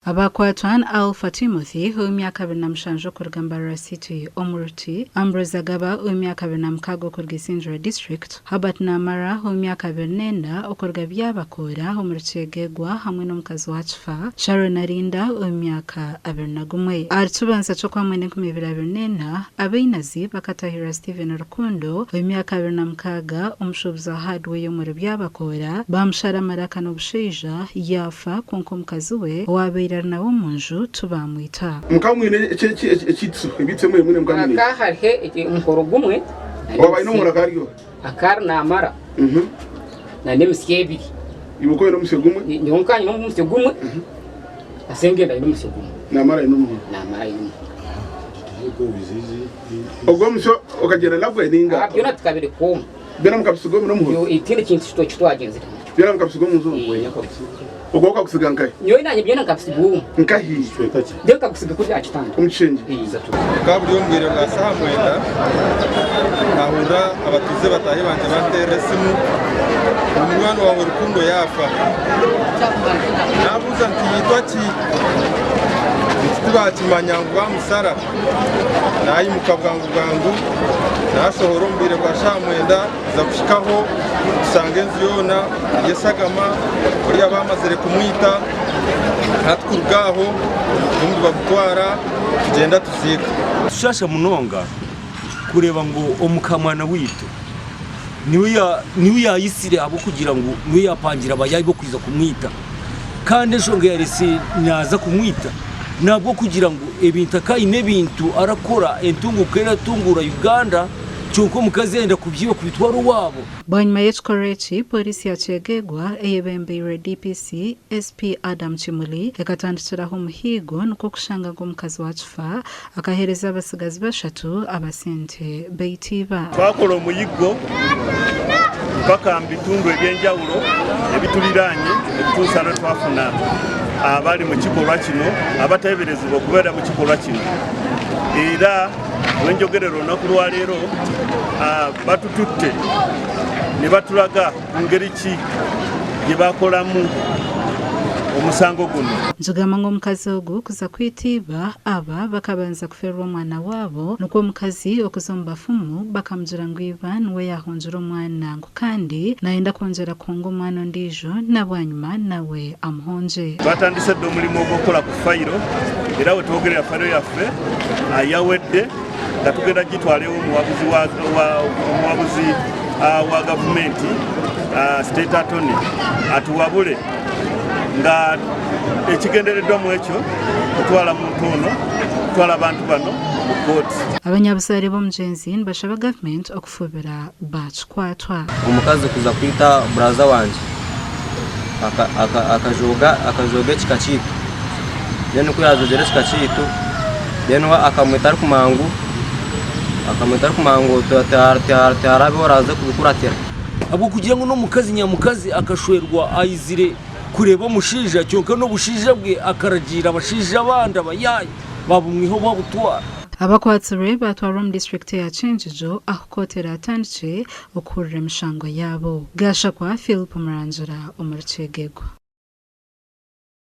Abakwatwa ni Alpha Timothy ow'emyaka 27 okuruga Mbarara City Omuruti, Ambrose Agaba ow'emyaka 26 okuruga Isingiro District, Herbert Namara ow'emyaka 24 okuruga Byabakoora omuri Kyegegwa hamwe n'omukazi wa Kifa, Sharon Arinda ow'emyaka 21. Ahari Kibanza ky'Okwamwenda 2024, abainazi bakatahirira Stephen Rukundo ow'emyaka 26 omushuubuzi wa hardware omuri Byabakoora baamushara amaraka n'obushaija yaafa kwonka omukazi we owaabaire ari nawe omu nju tibaamwita. Mukaba mwine ekiitso, ebiitso emwe mwine mukaba mwine Aka hariho omuhoro gumwe Owaaba aine omuhoro akaba ari oha? Akaba ari naamara n'emisyo ebiri. Iwe okaba oine omusyo gumwe? Nyowe nkaba nyine omusyo gumwe, na Sengendo aine omusyo gumwe. Naamara aine omuhoro? Naamara aine omuhoro. Ogwo omusyo okagyenda nagwe nainga? Byona tukabireka omu. Byona mukabisiga omu n'omuhoro? Tihaine kintu eki twagyenzire nakyo. Byona mukabisiga omu nju omu? Ogwo okagusiga nkahi? Nyowe naanye byona nkabisiga omu. Nkahi? Byona nkagusiga kuri aha kitanda. Omu kishengye? Bukaba buri omu bwire bwa saaha mwenda, nahurira abatuuze bataahi bangye banteerera esimu ngu munywani waawe Rukundo yaafa. Naabuuza nti yaitwa ki? Nti tibaakimanya ngu baamushara. Naayimuka bwangu bwangu naashohora omu bwire bwa shaaha mwenda kuza kuhikaho kushanga enju yoona eri eshagama, oriya baamazire kumwita. Hati kuruga aho omutumbi bagutwara tugyenda tuziika. Nitushaasha munonga kureeba ngu omukamwana waitu niwe yaayitsire ahabw'okugira ngu niwe yaapangire abayaayi b'okwija kumwita. Kandi enshonga eyaaretsire naaza kumwita n'ahabw'okugira ngu ebintu akaba aine ebintu arakora entunguuka eratunguura Uganda kyonka omukazi yayenda kubyiba kubitwara owaabo. Bwanyima y'ekikorwa eki, Pooriisi ya Kyegegwa eyebembeirwe DPC, SP Adam Kimuli ekatandikiraho omuhiigo nikwo kushanga ngu omukazi wa Kifa akaheereza abatsigazi bashatu aba sente beitu iba. Twakora omuyiggo mpaka mu bitundu eby'enjawulo ebituriraanye okutuusa lwe twafuna abali mu kikolwa kino abateeberezebwa okubeera mu kikolwa kino era wenjogerera olunaku lwaleero batututte ne batulaga ku ngeri ki gye bakolamu omusango guno. Nikigambwa ngu omukazi ogu kuza kwita iba, aba bakabanza kufeerwa omwana waabo nikwo omukazi okuza omu bafumu bakamugira ngu iba niwe yaahongire omwana ngu kandi nayenda kwongyera kuhonga omwana ondiijo na bwanyima nawe amuhongye. Twatandise dda omulimu ogw'okukola ku fayiro era wetwogerera fayiro yaffe yawedde nga tugenda gitwala ew'omuwabuzi omuwabuzi wa gavumenti state attorney atuwabule nga ekigendereddwa mu ekyo kutwala muntu ono kutwala abantu bano mu kkooti. Abanyabuzaare b'omugyenzi nibashaba gavumenti okufubira baakikwatwa. Omukazi kuza kwita buraza wangye akajooga ekika kyaitu then ku yajoogire ekika kyaitu then we akamwita arikumanya ngu akamwita arikumanya ngu tihariho oraaze kubikuratira. Ahabw'okugira ngu n'omukazi nyamukazi akashwerwa aizire kureeba omushaija kyonka n'obushaija bwe akaragiira abashaija abandi abayaayi baabumwihaho babutwara. Abakwatsirwe baatwarwa omu disiturikiti ya Kyengyegyo ahu kooti eraatandikye okuhurira emishango yaabo. Gashakwa Philip Murangira omuri Kyegegwa.